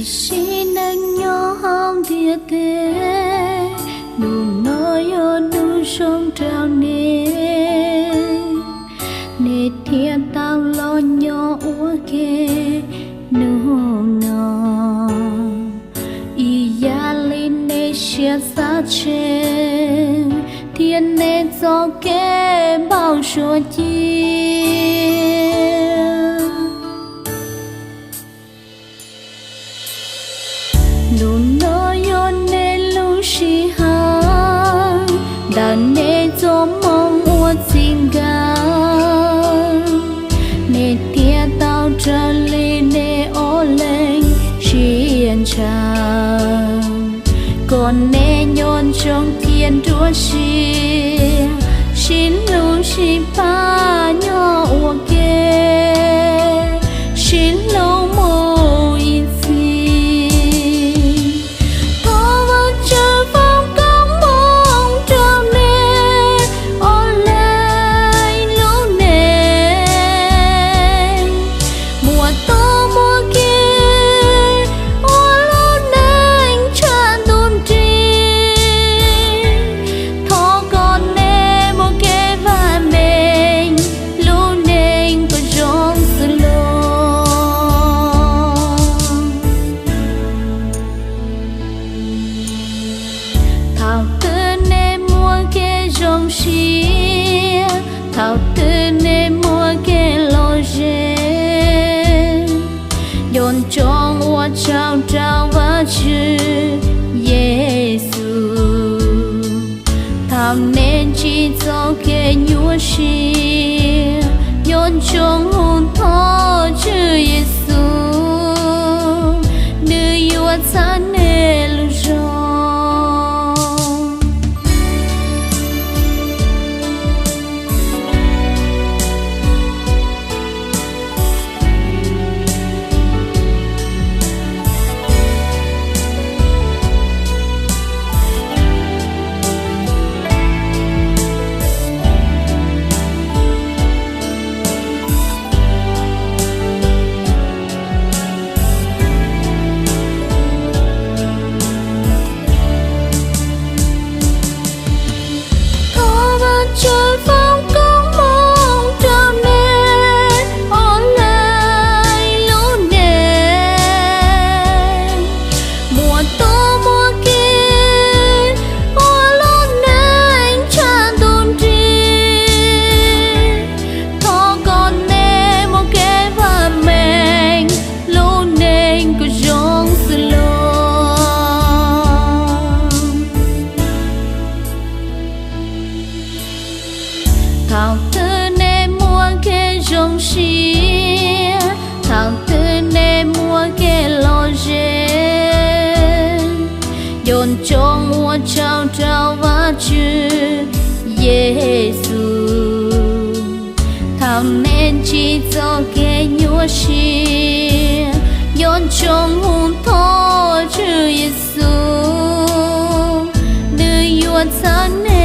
Sim neej nyob hauv ntiaj teb, hnub no yog hnub zoo rau nej, nej thiaj tau los nyob ua ke hnub no. Ib yam li nej siab xav tseg thiab nej txoj kev npau suav cia. Hnub no yog nej lub sij hawm, ntawm nej txoj hmoo ua txij nkawm, nej thiaj tau raws li nej ob leeg siab ntshaw. Kom nej nco ntsoov cia nruab siab, sib hlub sib pab nyob ua ke, sib hlub mus ib txhis. Thov Vajtswv foom koob hmoov rau nej ob leeg lub neej, muaj tub muaj kiv ua lub neej tshaj ntuj nrig. Thov kom nej muaj kev vam meej, lub neej kom zoo xws luag. Thaum twg nej muaj kev zoo siab, thaum twg nej muaj kev lom zem, nco ntsoov ua tsaug rau Vajtswv Yexus. Thaum nej ntsib txoj kev nyuaj siab, nco ntsoov hu thov Tswv Yexus, nws yuav txhawb nej lub zog. Thov Vajtswv foom koob hmoov rau nej ob leeg lub neej, muaj tub muaj kiv ua lub neej tshaj ntuj nrig. Thov kom nej muaj kev vam meej, lub neej kom zoo xws luag. Thaum twg nej muaj kev zoo siab, thaum twg nej muaj kev lom zem, nco ntsoov ua tsaug rau Vajtswv Yexus. Thaum nej ntsib txoj kev nyuaj siab, nco ntsoov hu thov Tswv Yexus, nws yuav txhawb nej